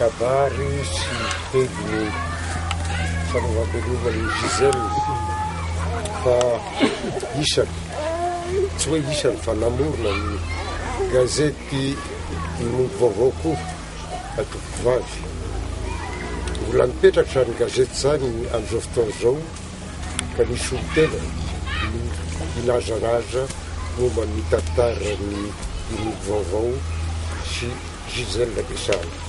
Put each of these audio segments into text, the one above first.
kabary sy teny fanaovam-beloma an'i Gisèle fa isany, tsy hoe isany fa namorona ny gazety Imongo Vaovao koa Atokovavy. Mbola mipetraka izany gazety izany amin'izao fotoana izao ka ny solontena no hilazalaza momba ny tantaran'ny Imongo Vaovao sy Gisèle Rabesala.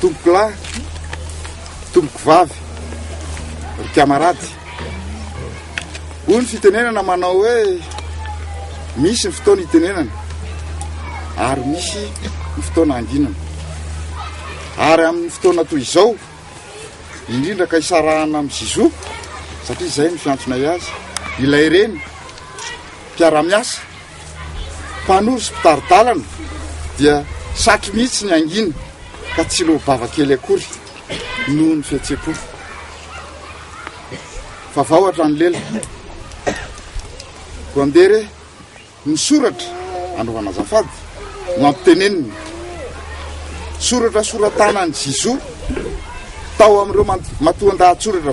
Tompokolahy, tompokovavy, ry kamarady. Hoy ny fitenenana manao hoe misy ny fotoana itenenana ary misy ny fotoana anginana. Ary amin'ny fotoana toy izao, indrindra ka isarahana amin'i Zizou, satria izay no fiantsonay azy, ilay reny mpiara-miasa, Mpanoro sy mpitari-dalana dia satry mihitsy ny hangina ka tsy loa-bava kely akory noho ny fihetsem-po. Vavao hatrany lela. Koa andeha re ny soratra anaovana azafady no ampitenenina. Soratra soratanan'i Zizou tao amin'ireo matoan-dahatsoratra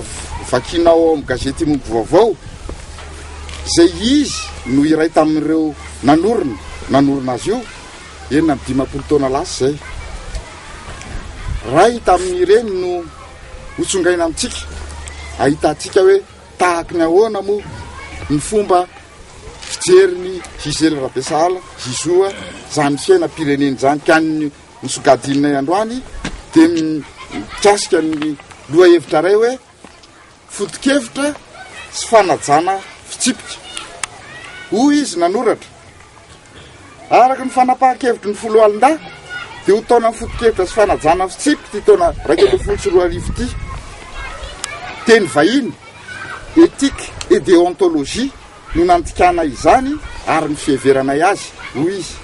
vakianao ao amin'ny gazety Imongo Vaovao izay izy no iray tamin'ireo nanorina nanorina azy io 56 taona lasa izay. Ray tamin'ireny no hotsongaina amintsika ahitantsika hoe tahaky ny ahoana moa ny fomba fijerin'i Gisèle Rabesahala, Zizou, izany fiainam-pirenena izany ka ny nosongadininay androany dia mikasika ny lohahevitra iray hoe Foto-kevitra sy fanajana fitsipika. Hoy izy nanoratra, Araka ny fanapahan-kevitry ny Foloalindahy, dia ho taonan'ny foto-kevitra sy fanajana fitsipika ity taona 2011 ity. Teny vahiny, éthique et déontologie, no nandikana izany ary ny fiheveranay azy, hoy izy.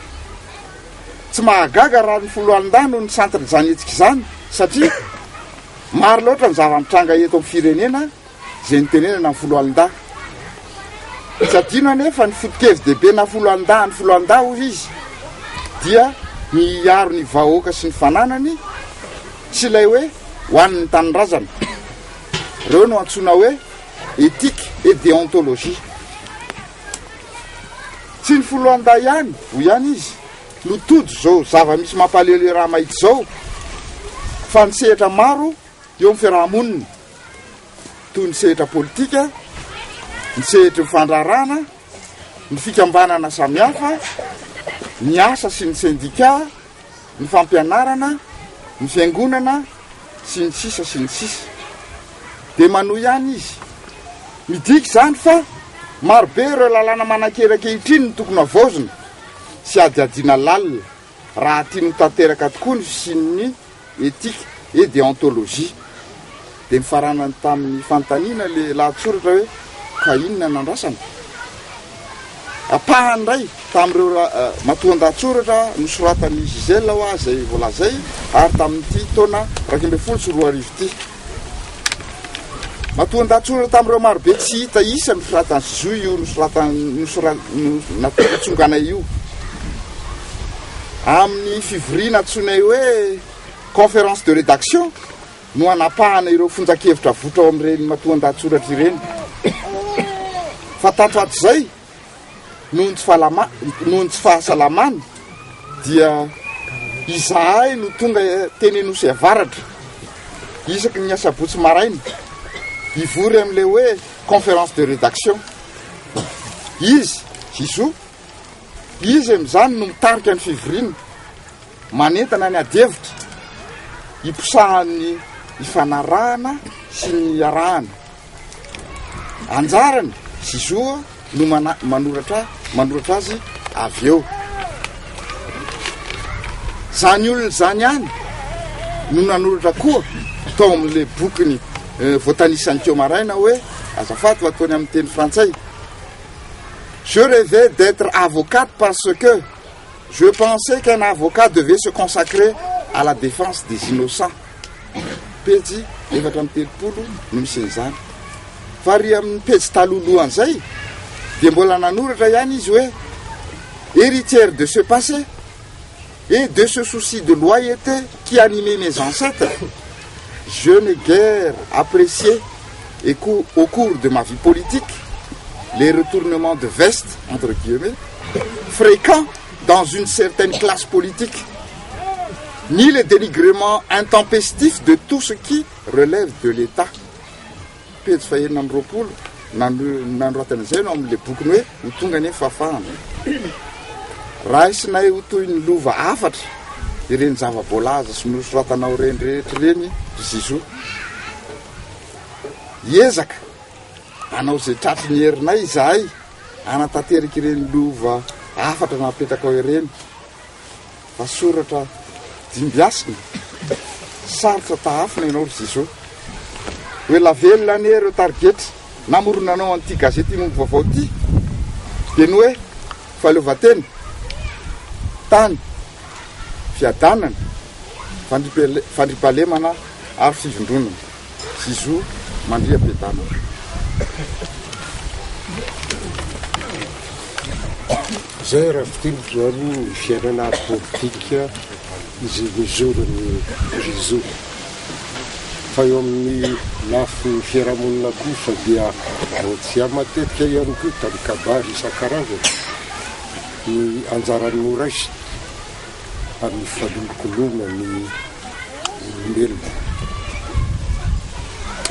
Tsy mahagaga raha ny Foloalindahy no nisantina izany hetsika izany satria Maro loatra ny zava-mitranga eto amin'ny firenena izay nitenenana ny foloalindahy. Tsy adino anefa ny foto-kevi-dehibe na foloalindahy ny foloalindahy hoy izy dia ny hiaro ny vahoaka sy ny fananany sy ilay hoe ho an'ny tanindrazana. Ireo no antsoina hoe éthique et déontologie. Tsy ny foloalindahy ihany, hoy ihany izy, no tojo izao zava-misy mampalehelo raha mahita izao fa ny sehatra maro eo amin'ny fiaraha-monina toy ny sehatra politika, ny sehatry ny fandraharahana, ny fikambanana samihafa, ny asa sy ny sendika, ny fampianarana, ny fiangonana, sy ny sisa sy ny sisa. Dia manohy ihany izy. Midika izany fa marobe ireo lalàna manan-kery ankehitriny no tokony havaozina sy hadihadiana lalina raha tiany ho tanteraka tokoa ny fisian'ny éthique et déontologie. Dia nifaranany tamin'ny fanontaniana ilay lahatsoratra hoe ka inona no andrasana? Ampahany iray tamin'ireo matoan-dahatsoratra nosoratan'i Gisèle hoa izay voalaza izay ary tamin'ity taona 2011 ity. Matoan-dahatsoratra tamin'ireo marobe tsy hita isa nosoratan'i Zizou io nosoratan'natongana io. Amin'ny fivoriana antsoinay hoe conférence de rédaction no hanapahana ireo fonjan-kevitra avotra ao amin'ireny matoan-dahatsoratra ireny. Fa tato ato izay, noho ny tsy fahalama- noho ny tsy fahasalamany dia izahay no tonga teny Anosy Avaratra isaky ny asabotsy maraina hivory amin'ilay hoe conférence de rédaction. Izy, Zizou, izy amin'izany no mitarika ny fivoriana, manentana ny adihevitra hiposahan'ny ifanarahana sy ny iarahana. Anjarany, Zizou no manoratra manoratra azy avy eo. Zany olona izany ihany no nanoratra koa tao amin'ilay bokiny eh, voatanisany teo maraina hoe azafady fa ataony amin'ny teny frantsay. Je rêvais d'être avocate parce que je pensais qu'un avocat devait se consacrer à la défense des innocents, pejy 34 no misy an'izany. Fa ary amin'ny pejy talohalohan'izay dia mbola nanoratra ihany izy hoe Héritière de ce passé et de ce souci de loyauté qui animait mes ancêtres, je n'ai guère apprécié et au cours de ma vie politique les retournements de veste, entre guillemets, fréquents dans une certaine classe politique, ni les dénigrements intempestifs de tout ce qui relève de l'État. Pejy fahenina amby roapolo nanoratana izay no amin'ilay bokiny hoe Ho tonga anie ny fahafahana. Raisinay ho toy ny lova hafatra ireny zava-boalaza sy nosoratanao ireny rehetra ireny ry Zizou. Hiezaka hanao izay tratry ny herinay izahay hanatanteraka ireny lova hafatra napetrakao ireny. Fa soratra dimbiasina, sarotra tahafina ianao ry Zizou. Ho ela velona anie ireo tarigetra namoronanao an'ity gazety Imomo Vaovao ity, dia ny hoe fahaleovantena, tany, fiadanana, fandriampahalemana ary fivondronana. Zizou Mandriampiadanana. Izay raha fintiniko izany ny fiainana ara-politika izay nozorin'i Zizou. Fa eo amin'ny lafiny fiarahamonina kosa dia voatsiahy matetika ihany koa tamin'ny kabary isan-karazany ny anjarany noraisiny amin'ny fanolokoloana ny olombelona.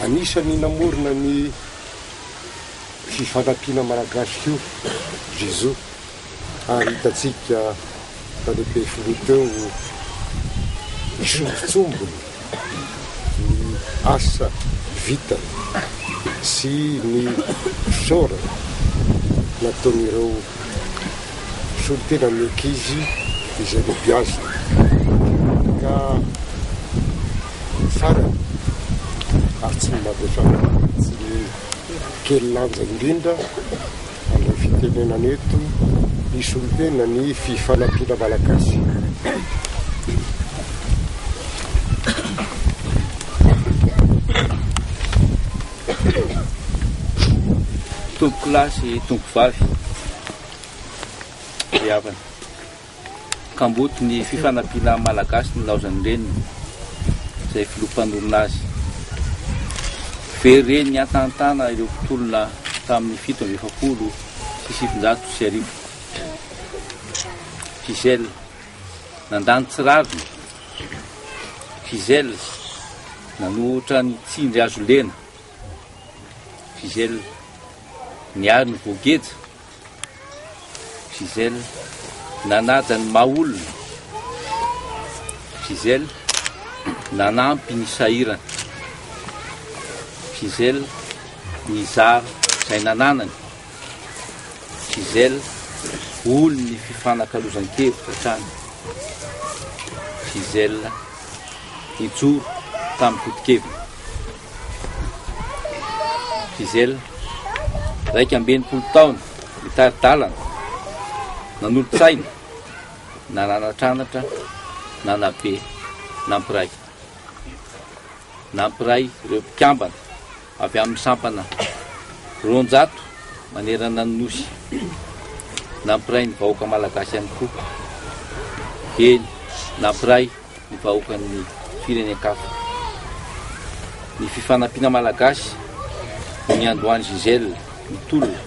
Anisan'ny namorona ny Fifanampiana Malagasy koa Zizou ary hitantsika tany Ampefiloha teo ny sombintsombiny ny asa vitany sy ny fisaorana nataon'ireo solontenan'ny ankizy izay nobiazina ka farany ary tsy ny mavesatra tsy ny kely lanja indrindra handray fitenenana eto hisolo tena ny Fifanampiana Malagasy. Tompokolahy sy tompokovavy, ry havana. Kamboty ny fifanampiana malagasy nilaozan'ny reniny, izay filoha mpanorina azy. Very reny niantahantana ireo mpitolona tamin'ny 1947. Gisèle, nandany tsy rariny. Gisèle, nanohitra ny tsindry hazo lena. Gisèle, niaro ny voageja. Gisèle, nanaja ny maha olona. Gisèle, nanampy ny sahirana. Gisèle, nizara izay nananany. Gisèle, olon'ny fifanakalozan-kevitra hatrany. Gisèle, nijoro tamin'ny foto-keviny. Gisèle, 61 taona, nitari-dalana, nanolo-tsaina, nananatranatra, nanabe, nampiray. Nampiray ireo mpikambana avy amin'ny sampana 200 manerana ny Nosy. Nampiray ny vahoaka malagasy ihany koa. Eny, nampiray ny vahoakan'ny firenen-kafa. Ny fifanampiana malagasy no niandohan'i Gisèle ny tolona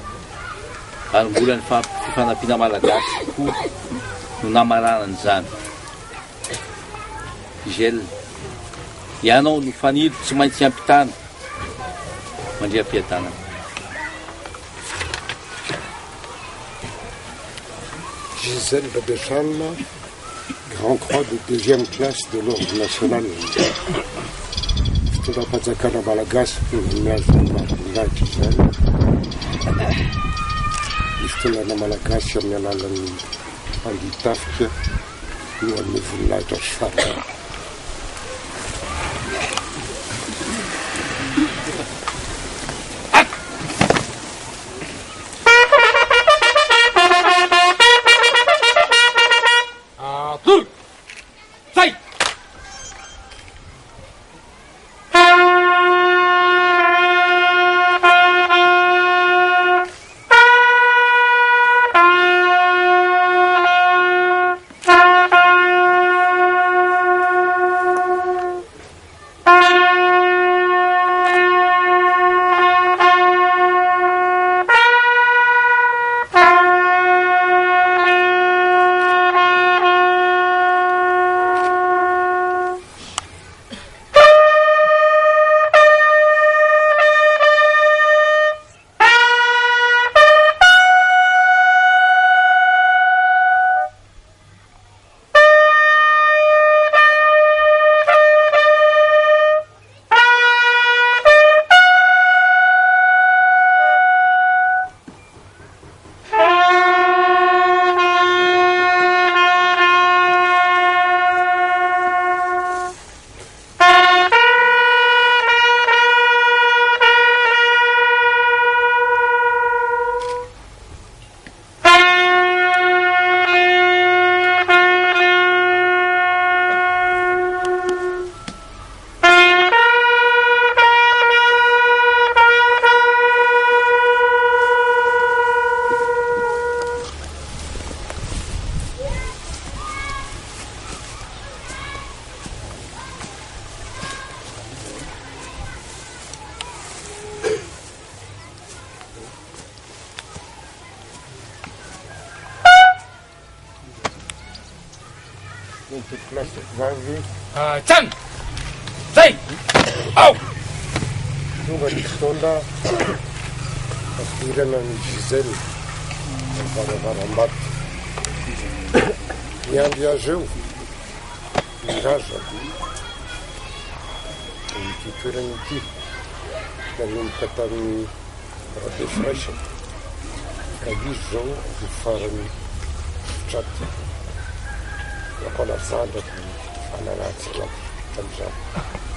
ary mbola ny fifanampiana malagasy koa no namaranany izany. Gisèle, ianao no fanilo tsy maintsy hiampitana. Mandria am-piadanana. Gisèle Rabesalina, Grand Croix de deuxième classe de l'Ordre national. Fitondram-panjakana malagasy no nanome azy izany mari-boninahitra izany. Ny fitondrana malagasy amin'ny alalan'ny mpandihy tafika no hanome voninahitra azy farany. Atoro! Zay! ny tompokolahy sy tompokovavy. Atsana! Zay! Ao! Tonga ny fotoana hampidirana an'i Gisèle amin'ny varavaram-bato. Miandry azy eo ny razana ity toerana ity nanomboka tamin'ny Rabefiraisana ka izy izao no farany traty nampanajana ny fananantsika tamin'izany.